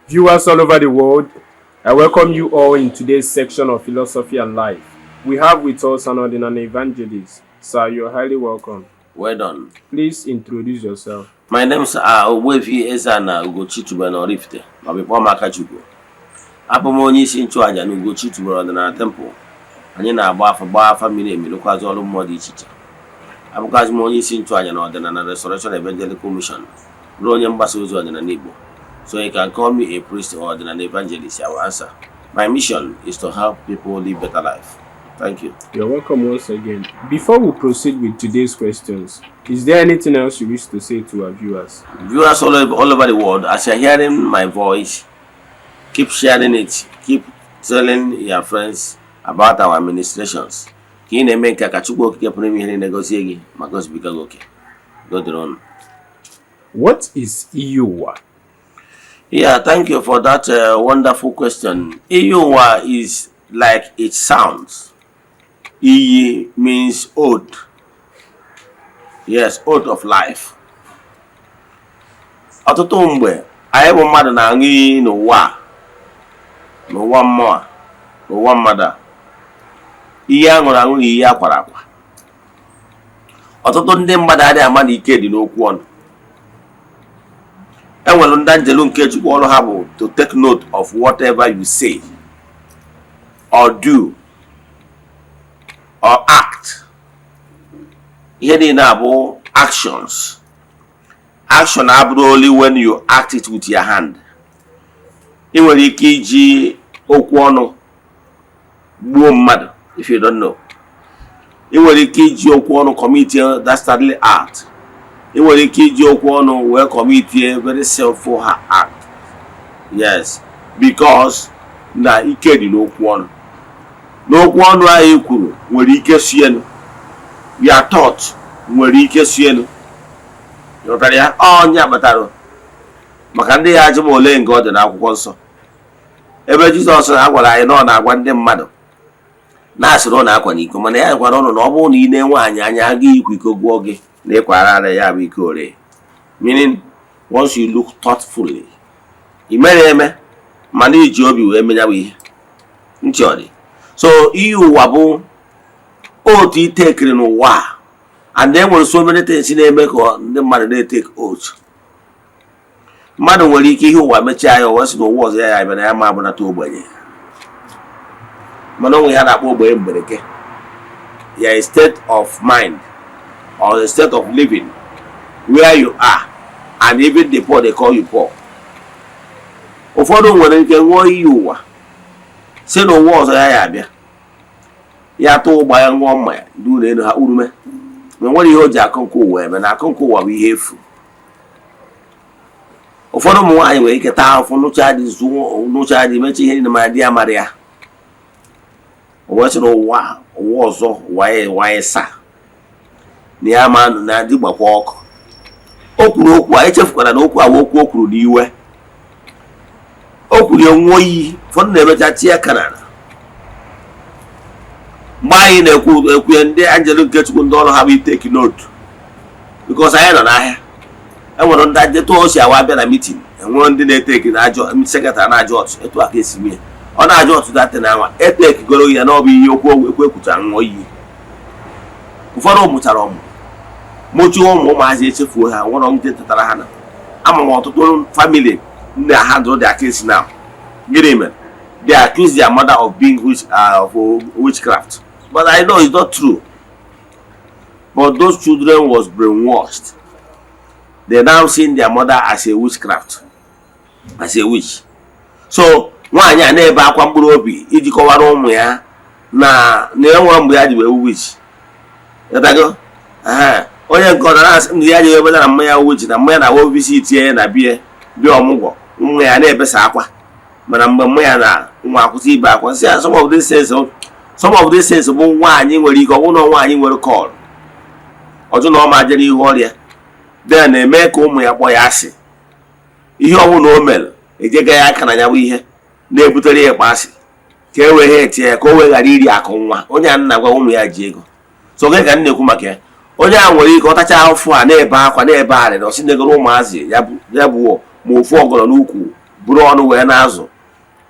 Viewers all over the world, I welcome you all in today's section of Philosophy and Life. We have with us an Odinani evangelist. Sir, you're highly welcome. Well done. Please introduce yourself. My name's Ogbuefi Eze-Ana Ugochi tubelu Oraifite, ma ọ bụ kpọọ m Akachukwu. Abụ m onye isi nchụaja na Ugochi tubelu Ọdịnala Temple. Anyị na-agba afa, gbaa afa miri emi, rụkwazị ọrụ mmụọ dị iche iche. Abụkwazị m onye isi nchụaja na Ọdịnala Restoration Evangelical Mission, bụrụ onye mgbasa ozi ọdịnala Igbo. So you can call me a priest or an evangelist, I will answer. My mission is to help people live better life. Thank you. You're welcome once again. Before we proceed with today's questions, is there anything else you wish to say to our viewers? Viewers all over the world, as you're hearing my voice, keep sharing it, keep telling your friends about our administrations. Ka ị na-eme nke a, ka Chukwu Okike pụrụ ime ihe niile gozie gị ma gozibiga gị oke. Udo dịrị unu. What is iyi ụwa? Yeah, thank you for that wonderful question. Iyi ụwa is like it sounds. Iyi means oath. Yes, oath of life. Ọtụtụ mgbe anyị bụ mmadụ na-aṅụ iyi n'ụwa a, n'ụwa mmụọ a, n'ụwa mmadụ a. Iyi a ṅụrụ aṅụ na iyi akwara akwa. Ọtụtụ ndị mmadụ adịghị ama na ike dị n'okwu ọnụ. Enwere ndị anjelu nke Chukwu ọrụ ha bụ to take note of whatever you say or do or act. Ihe niile abụ actions. Action abụrụ only when you act it with your hand. Ị nwere ike iji okwu ọnụ gbuo mmadụ if you don't know. Ị nwere ike iji okwu ọnụ commit dastardly act. Ị nwere ike iji okwu ọnụ wee commit very sinful act. Yes, because na ike dị n'okwu ọnụ. N'okwu ọnụ ahụ i kwuru nwere ike si elu, your thought nwere ike si elu. Ịghọtara ya? Ọnya kpatara maka ndị ya ajụ m ole nke ọ dị n'Akwụkwọ Nsọ ebe Jizọs na-agwara anyị na ọ na-agwa ndị mmadụ na-asịrị ụnụ akwa n'iko, mana ya gwara ụnụ na ọ bụrụ na ị na-enwe anyị anya aga ikwa iko gụọ gị na ịkwara ara ya bụ iko ore. Meaning, once you look thoughtfully, ị mere eme, mana iji obi wee menya bụ ihe ntị ọ dị. So iyi ụwa bụ otu itekiri n'ụwa a, and e nwere so many things na-eme ka ndị mmadụ na-etake oath. Mmadụ nwere ike ihe ụwa mechaa ya, ụwa si n'ụwa ọzọ ya ya bịara ya ma abụnata ogbenye, mana onwe ya na-akpọ ogbenye mgbereke ya, a state of mind or a state of living where you are, and even the poor, they call you poor. Ụfọdụ nwere ike ṅụọ iyi ụwa si n'ụwa ọzọ ya ya abịa, ya tụọ ụgba, ya ṅụọ mmanya ndị ụlọ elu ha urume, ma nwere ihe o ji akụ nke ụwa eme, na akụ nke ụwa bụ ihe efu. Ụfọdụ ụmụ nwaanyị nwere ike taa afụ, nụcha dị, zụọ, nụcha dị, mechaa ihe niile, mana di ya mara ya, o wee sị na ụwa ụwa ọzọ, ụwa ya, ụwa ya saa na ya ma na di gbakwa ọkụ. O kwuru okwu a, echefukwara na okwu a bụ okwu o kwuru n'iwe. O kwuru ya nwụọ iyi. Ụfọdụ na-emecha tie aka n'ala. Mgbe anyị na-ekwu ekwu, ndị anjelu nke Chukwu, ndị ọrụ ha bụ itake note, because anyị nọ n'ahịa, enwere ndị etu o si awa abịa na meeting, enwere ndị na-eteki na ajọ secretary na-ajọ ọtụ etu aka esi mie ọ na-ajọ ọtụ datị na anwa etekigoro ya na ọ bụ ihe okwu ekwu ekwuchara ṅụọ iyi. Ụfọdụ mụchara ọmụ, mụchie ụmụ, ụmụazị echefuo ha, nwere ndị tetara ha na ama m. Ọtụtụ family nne ha handle their case now. Gịnị mere? They accuse their mother of being witch, of witchcraft, but I know it's not true. But those children was brainwashed. They now seeing their mother as a witchcraft, as a witch. So nwaanyị a na-ebe akwa mkpụrụ obi iji kọwara ụmụ ya na enwere mgbe ya ji wee witch. Ịtago? Onye nke ọzọ na-asị ndị ya ji ebe na mmanya witch, na mmanya na awa visit ya na bie bịa ọmụgwọ, nwa ya na-ebesa akwa, mana mgbe mmanya na nwa akwụsị ibe akwa, sị ya some of these things bụ nwaanyị nwere ike ọ bụrụ na nwaanyị nwere call ọjụ na ọ ma jere ihu ọrịa, then na-eme ka ụmụ ya kpọọ ya asị. Ihe ọbụla o mere, ejega ya aka na ya bụ ihe na-ebutere ya ịkpọ asị, ka e wee ha etie ya, ka o wee ghara iri akụ nwa. Onye a nna gwa ụmụ ya ji ego, so gị ka m na-ekwu maka ya. Onye a nwere ike ọ tacha afụ a, na-ebe akwa, na-ebe arịrị, ọ sị negoro ụmụazị ya bụ ma ofu ọgọrọ n'ukwu. Buru ọnụ wee na-azụ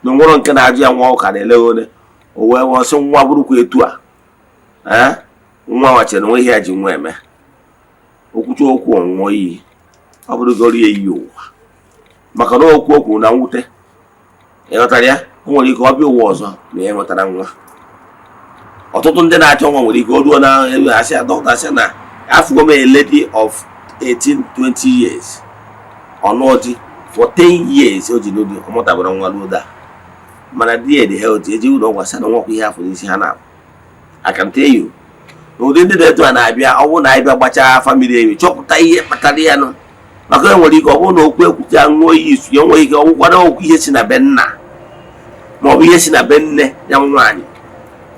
na onwero nke na-ajụ ya nwa ụka na-ele ole o wee nwụọ, nwa bụrụkwa etu a. Ee, nwa nwachere onwe ihe ya ji nwa eme. Okwucha okwu, ọnwụọ iyi, ọ bụrụgoro ya iyi ụwa, maka na okwu o kwuru na mwute. Ịghọtara ya? O nwere ike ọ bịa ụwa ọzọ na ya nwetara nwa. Ọtụtụ ndị na-achọ nwa nwere ike o ruo na ebe asị dọkịta asị na afụgo m a lady of 18 20 years, ọnụọdị for 10 years, o ji n'ụdị ọ mụtabara nwa ruo daa, mana di ya dị healthy. Eji ụlọ ọgwụ asị na nwakwa ihe afọ n'isi ha na. I can tell you na ụdị ndị dị etu a na-abịa, ọ bụrụ na anyị bịa gbachaa family emi, chọpụta ihe kpatara ya nụ, maka e nwere ike ọ bụrụ na okwu ekwucha ṅụọ iyi isu ya, nwere ike ọ bụkwara okwu ihe si na be nna maọbụ ihe si na be nne ya nwaanyị,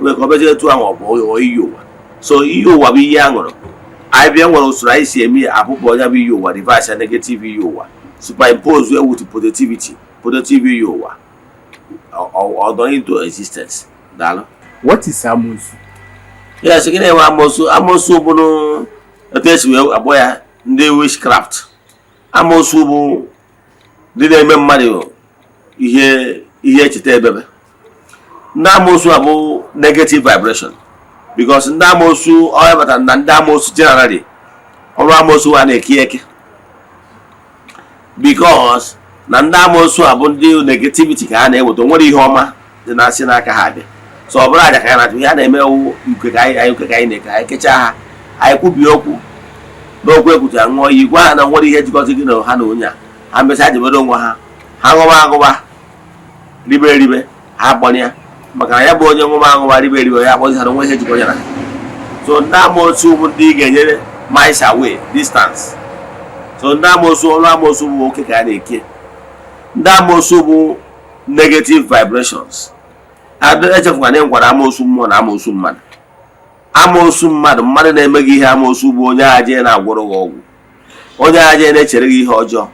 nwere ka ọ bịazie etu ahụ, ọ bụ iyi ụwa. So iyi ụwa bụ iyi aṅụrụ. Anyị bịa, nwere usoro anyị si eme abụbọ ya bụ iyi ụwa, reverse ya, negative iyi ụwa, superimpose ya with positivity, positive iyi ụwa, ọ into existence. Daalụ. What is amosu? Yes, gịnị nwe amosu? Amosu bụrụ etu esi wee akpọ ya, ndị witchcraft. Amosu bụ ndị na-eme mmadụ ihe ihe echeta ebebe. Ndị amosu a bụ negative vibration, because ndị amosu ọ batara na ndị amosu generally, ọrụ amosu a na-eke eke, because na ndị amosu a bụ ndị negativity ka ha na-eweta. Nwere ihe ọma dị na-asị n'aka ha abịa. So ọ bụrụ aja ka ya na-achụ, ihe a na-eme wụ uke ka anyị uke ka anyị na-eke. Anyị kechaa ha, anyị kwubie okwu n'okwu ekwuchara, ṅụọ iyi, gwa ha na nwere ihe jikọta gị na ha na onye a. Ha mesịa jebere onwe ha, ha ṅụba aṅụba, ribe eribe, ha gbanye, maka na ya bụ onye ṅụba aṅụba, ribe eribe, ya akpọzi ha na onwe ihe jikọ ya na. So ndị amoosu bụ ndị ị ga-enyere miles away distance. So ndị amoosu, ọrụ amoosu bụ oke ka a na-eke. Ndị amoosu bụ negative vibrations. Echefukwa na enwekwara amoosu mmụọ na amoosu mmadụ. Amoosu mmadụ, mmadụ na-eme gị ihe amoosu, bụ onye aje na-agwọrọ gị ọgwụ, onye aje na-echere gị ihe ọjọọ,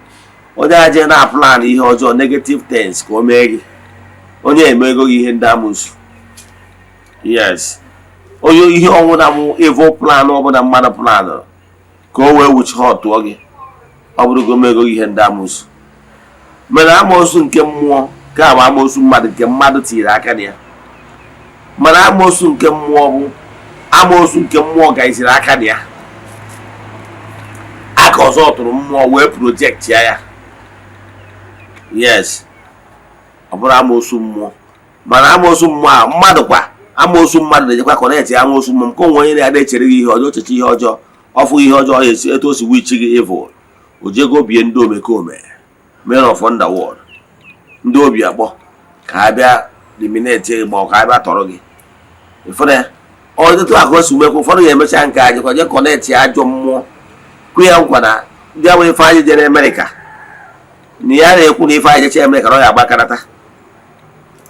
onye aje na-aplan ihe ọjọọ, negative things ka o mee gị. Onye emego gị ihe ndị amoosu, yes, onye ihe ọnwụna bụ evil plan ọbụla mmadụ plan ka o wee wuchi ha tụọ gị, ọ bụrụ go mego gị ihe ndị amoosu. Mana amoosu nke mmụọ ka bụ amoosu mmadụ nke mmadụ tinyere aka na ya. Mana amoosu nke mmụọ bụ amoosu nke mmụọ gaiziri aka na ya, aka ọzọ tụrụ mmụọ wee project ya ya. Yes, ọ bụrụ amoosu mmụọ. Mana amoosu mmụọ a, mmadụ kwa, amoosu mmadụ na-ejekwa connect amoosu mmụọ nke onwe. Onye na-ada echere gị ihe ọjọọ, ocheche ihe ọjọọ, ọfụ ihe ọjọọ, ya esi etu o si wichi gị evil, o jego bie ndị omekome, men of underworld, ndị obi akpọ ka ha bịa eliminate gị, ma ọ ka ha bịa tọrọ gị. Ịfụrụ ya ọtụtụ akụ o si mekwa. Ụfọdụ ga-emecha nke a, jekwa je connect ajọ mmụọ, kwu ya nkwa na ndị ahụ Ifeanyị jere Amerịka, na ya na-ekwu na Ifeanyị jecha Amerịka na ọ ya agbakarata,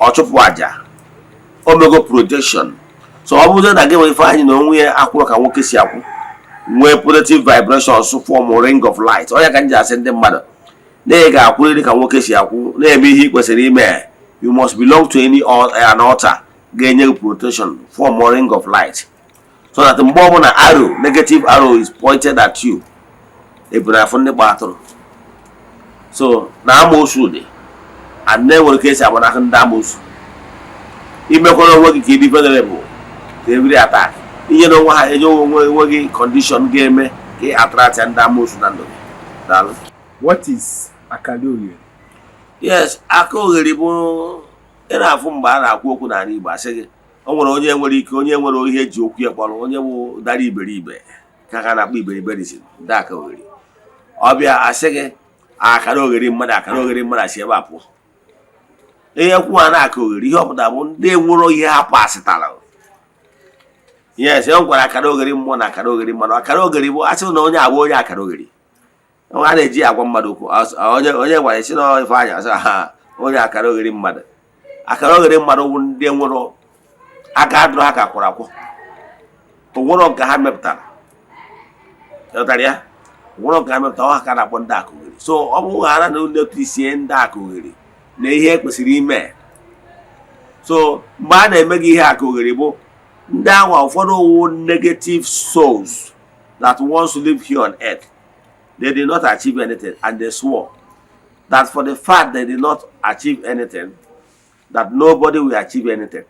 ọ chụpụ aja, o mego projection. So ọ bụrụ na gị nwe Ifeanyị na onwe ya akwụrụ ka nwoke si akwụ, nwee positive vibrations, form ring of light. Ọ ya ka m ji asị ndị mmadụ na ị ga-akwụrịrị ka nwoke si akwụ, na-eme ihe ị kwesịrị ime. You must belong to any an altar ga-enye gị protection, form ring of light, so that mgbe ọbụla arrow, negative arrow is pointed at you, eburu afọ ndị gba atụrụ. So na amoosu dị, and na enwere ka esi agbanahụ ndị amoosu. Imekwara onwe gị ka ị dị vulnerable to every attack, inye onwe ha, enye onwe gị condition ga-eme ka ị attract ndị amoosu na ndụ gị. Daalụ. What is akali oghere? Yes, aka oghere bụ ị na-afụ mgbe a na-akwu okwu n'ala Igbo, asị gị o nwere onye nwere ike, onye nwere ihe eji okwu ya kpọrọ, onye bụ dara iberibe ka ha na-akpọ iberiberism. Ndị aka oghere, ọbịa asị gị akara oghere mmadụ, akara oghere mmadụ asị ebe a pụọ. Ihe kwu a na-aka oghere, ihe ọpụta bụ ndị nwụrụ ihe ha pasịtara. Yes, e nwekwara akara oghere mmụọ na akara oghere mmadụ. Akara oghere bụ asị na onye abụ onye akara oghere, a na-eji agwa mmadụ okwu. Onye onye gwara esi na Ifeanyị asị ha onye akara oghere mmadụ. Akara oghere mmadụ bụ ndị nwụrụ aka adụrụ ha ka kwụrụ akwụ, onwero nke ha mepụtara. Ịghọtara ya? Onwero nke ha mepụtara, ọ ha ka na-akpọ ndị akụgheri. So ọ bụrụ ghara na notisie ndị akụgheri na ihe ekwesịrị ime. So mgbe a na-eme gị ihe akụgheri bụ ndị anwa, ụfọdụ wụ negative souls that wants to live here on earth. They did not achieve anything and they swore. That for the fact they did not achieve anything, that nobody will achieve anything.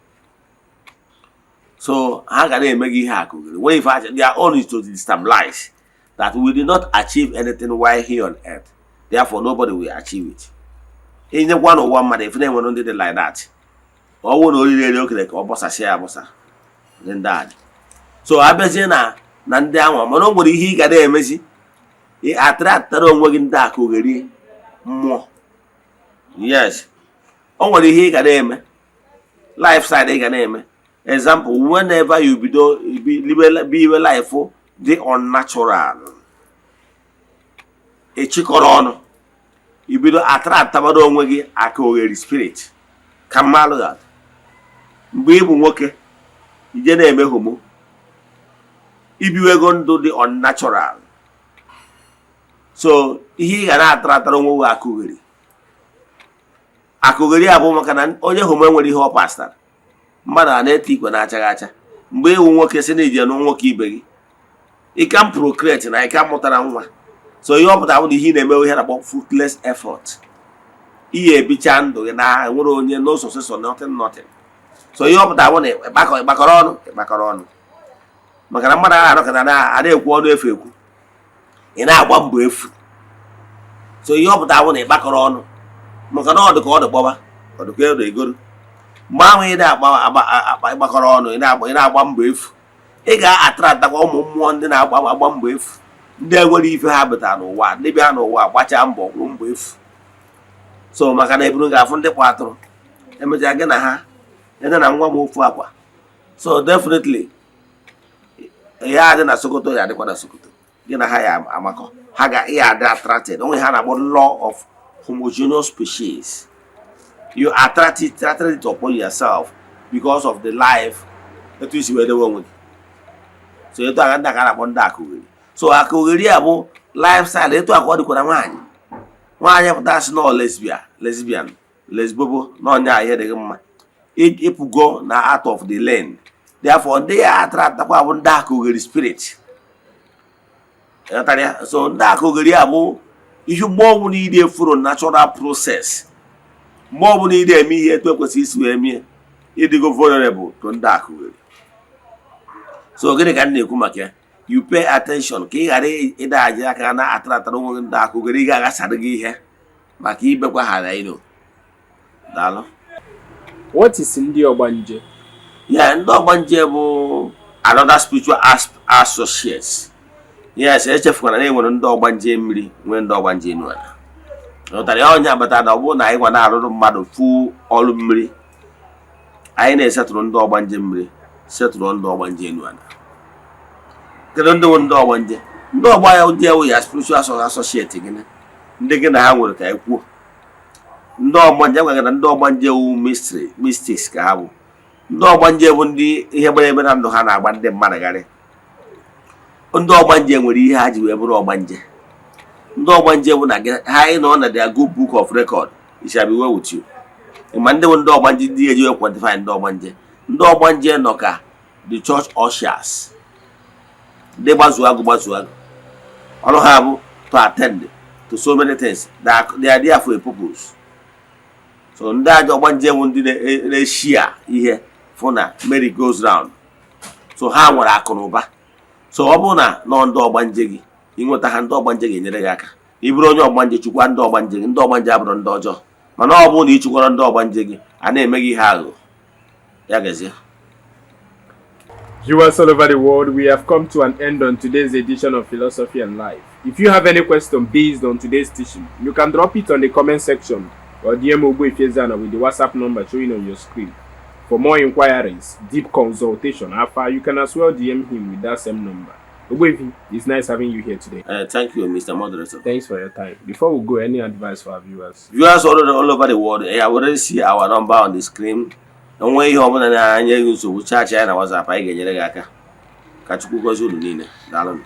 So ha ga na-eme gị ihe akụgiri when if their own is to destabilize that we did not achieve anything while here on earth, therefore nobody will achieve it. Inyekwa n'ụwa mmadụ efu na-enwere ndị dị like that. Ọ bụrụ na oriri eri okere ka ọ bọsasịa ya abọsa ndị a dị. So abịazie na ndị anwa, mana o nwere ihe ị ga na-emezi ị attractara onwe gị ndị akụgheri mmụọ. Yes, o nwere ihe ị ga na-eme, lifestyle ị ga na-eme. Example, whenever you bido biwe life dị unnatural, ịchịkọrọ ọnụ, ibido attractabara onwe gị aka ogheri spirit. Ka mmalụ that mgbe ị bụ nwoke, ije na-eme homo, ibiwego ndụ dị unnatural. So ihe ị ga na-atara onwe gị akụgheri akụgheri a bụ maka na onye homo nwere ihe ọ pastara mmadụ a na-ete ikwe na-achaghị acha. Mgbe ịwụ nwoke si na ije nụ nwoke ibe gị, ị can procreate na ị ka mụtara nwa. So ihe ọ pụtara bụ na ihe ị na-eme, ihe na-akpọ fruitless effort, ihe ebicha ndụ gị na nwere onye, no success, nothing, nothing. So ihe ọ pụtara bụ na ịkpakọrọ ọnụ, ịkpakọrọ ọnụ, maka na mmadụ agha anọkọta na a na-ekwu ọnụ efu ekwu, ị na-agba mbọ efu. So ihe ọ pụtara bụ na ịkpakọrọ ọnụ, maka na ọ dị ka ọ dị kpọba, ọ dị ka ọ dị egoro. Mgbe ahụ ị na-agba akpa ịgbakọrọ ọnụ, ị na-agba mbọ efu, ị ga-ataratakwa ụmụ mmụọ ndị na-agba agba mbọ efu, ndị enwere ife ha bụtara n'ụwa, ndị bịa n'ụwa gbachaa mbọ kwụrụ mbọ efu. So maka na eburu ga-afụ ndị kwa atụrụ emechaa gị na ha ede na nwa m ofu akwa. So definitely ihe adị na Sokoto ya adịkwa na Sokoto, gị na ha ya amakọ, ha ga ihe adị attracted onwe ha na-akpọ law of homogeneous species. You attract it upon yourself because of the life etu isi wee dewe onwe gị. So etu aka ndị aka na-akpọ ndị akụgheri. So akụgheri a bụ lifestyle. Etu aka ọ dịkwara nwaanyị, nwaanyị pụta sị nọ lesbian, lesbian, lesbobo na ọnya ihe dị gị mma, ịpụgo na out of the lane. Therefore ndị ya attractakwa bụ ndị akụgheri spirit. Ịghọtara ya? So ndị akụgheri a bụ ihe mgbe ọbụla ị efuro natural process, mgbe ọbụla ị na-eme ihe etu ekwesịrị isi wee mie, ịdịgo vulnerable to ndị akụgheri. So gịnị ka m na-ekwu maka ya? You pay attention ka ị ghara ịdaji aka na atara onwe gị ndị akụgheri ị ga-aghasara gị ihe maka ibekwa ha na ino. Daalụ. What is ndị ọgbanje? Ya, ndị ọgbanje bụ another spiritual associates. Yes, echefukwana na enwere ndị ọgbanje mmiri, nwee ndị ọgbanje enu ala. Ghọtara ya? Onye agbata na ọ bụrụ na anyị gwa na-arụrụ mmadụ fu ọrụ mmiri, anyị na-esetụrụ ndị ọgbanje mmiri, setụrụ ndị ọgbanje enu ala. Kedu ndị bụ ndị ọgbanje? Ndị ọgbanje wụ ya spiritual associate gị, ndị gị na ha nwere ka anyị kwuo. Ndị ọgbanje gwara na ndị ọgbanje wụ mystery mystics ka ha bụ. Ndị ọgbanje bụ ndị ihe gbara ebe na ndụ ha na-agba ndị mmadụ gharị. Ndị ọgbanje nwere ihe ha ji wee bụrụ ọgbanje. Ndị ọgbanje bụ na ha ị nọ na their good book of record, it shall be well with you. Ma ndị bụ ndị ọgbanje, ndị eji wee quantify ndị ọgbanje, ndị ọgbanje nọ ka the church ushers, ndị gbazuo agụ gbazuo agụ. Ọrụ ha bụ to attend to so many things. They are there for a purpose. So ndị ajọ ọgbanje bụ ndị na-eshia ihe fụ na merry goes round. So ha nwere akụ na ụba. So ọ bụrụ na nọ ndị ọgbanje gị, ịnweta ha, ndị ọgbanje ga-enyere gị aka. Ị bụrụ onye ọgbanje, chukwa ndị ọgbanje gị. Ndị ọgbanje abụrụ ndị ọjọọ, mana ọ bụrụ na ị chụkwara ndị ọgbanje gị, a na-eme gị ihe aghụghọ ya gazie. Viewers all over the world, we have come to an end on today's edition of Philosophy and Life. If you have any question based on today's teaching, you can drop it on the comment section or DM Ogbuefi Eze-Ana with the WhatsApp number showing on your screen. For more inquiries, deep consultation, Alpha, you can as well DM him with that same number. Ogbuefi, it's nice having you here today. Thank you, Mr. Moderator. Thanks for your time. Before we go, any advice for our viewers? Viewers all over the world, I already see our number on the screen. Enwe ihe ọbụla na-anye gị nsogbu, chat anyị na WhatsApp, anyị ga-enyere gị aka. Ka Chukwu gọzie unu niile. Daalụ.